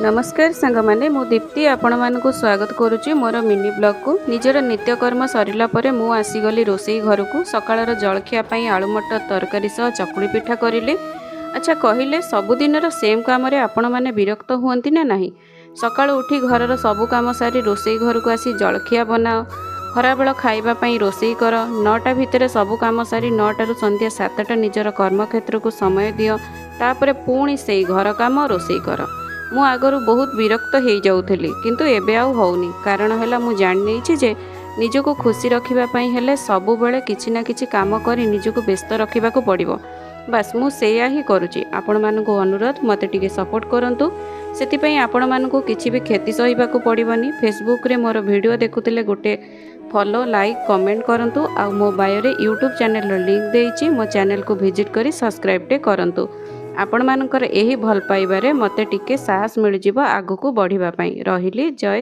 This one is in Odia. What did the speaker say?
ନମସ୍କାର ସାଙ୍ଗମାନେ, ମୁଁ ଦୀପ୍ତି ଆପଣମାନଙ୍କୁ ସ୍ୱାଗତ କରୁଛି ମୋର ମିନି ବ୍ଲଗ୍କୁ। ନିଜର ନିତ୍ୟକର୍ମ ସରିଲା ପରେ ମୁଁ ଆସିଗଲି ରୋଷେଇ ଘରକୁ। ସକାଳର ଜଳଖିଆ ପାଇଁ ଆଳୁ ମଟର ତରକାରୀ ସହ ଚକୁଳି ପିଠା କରିଲି। ଆଚ୍ଛା କହିଲେ, ସବୁଦିନର ସେମ୍ କାମରେ ଆପଣମାନେ ବିରକ୍ତ ହୁଅନ୍ତି ନା ନାହିଁ? ସକାଳୁ ଉଠି ଘରର ସବୁ କାମ ସାରି ରୋଷେଇ ଘରକୁ ଆସି ଜଳଖିଆ ବନାଅ, ଖରାବେଳ ଖାଇବା ପାଇଁ ରୋଷେଇ କର, 9ଟା ଭିତରେ ସବୁ କାମ ସାରି 9ଟାରୁ ସନ୍ଧ୍ୟା 7ଟା ନିଜର କର୍ମକ୍ଷେତ୍ରକୁ ସମୟ ଦିଅ, ତାପରେ ପୁଣି ସେଇ ଘର କାମ, ରୋଷେଇ କର। ମୁଁ ଆଗରୁ ବହୁତ ବିରକ୍ତ ହେଇଯାଉଥିଲି, କିନ୍ତୁ ଏବେ ଆଉ ହେଉନି। କାରଣ ହେଲା ମୁଁ ଜାଣିନେଇଛି ଯେ ନିଜକୁ ଖୁସି ରଖିବା ପାଇଁ ହେଲେ ସବୁବେଳେ କିଛି ନା କିଛି କାମ କରି ନିଜକୁ ବ୍ୟସ୍ତ ରଖିବାକୁ ପଡ଼ିବ। ବାସ୍, ମୁଁ ସେଇଆ ହିଁ କରୁଛି। ଆପଣମାନଙ୍କୁ ଅନୁରୋଧ, ମୋତେ ଟିକେ ସପୋର୍ଟ କରନ୍ତୁ। ସେଥିପାଇଁ ଆପଣମାନଙ୍କୁ କିଛି ବି କ୍ଷତି ସହିବାକୁ ପଡ଼ିବନି। ଫେସବୁକ୍ରେ ମୋର ଭିଡ଼ିଓ ଦେଖୁଥିଲେ ଗୋଟେ ଫଲୋ, ଲାଇକ୍, କମେଣ୍ଟ କରନ୍ତୁ। ଆଉ ମୋ ବାୟୋରେ ୟୁଟ୍ୟୁବ୍ ଚ୍ୟାନେଲର ଲିଙ୍କ୍ ଦେଇଛି, ମୋ ଚ୍ୟାନେଲକୁ ଭିଜିଟ୍ କରି ସବସ୍କ୍ରାଇବ୍ଟେ କରନ୍ତୁ। ଆପଣମାନଙ୍କର ଏହି ଭଲ ପାଇବାରେ ମୋତେ ଟିକେ ସାହସ ମିଳିଯିବ ଆଗକୁ ବଢ଼ିବା ପାଇଁ। ରହିଲି, ଜୟ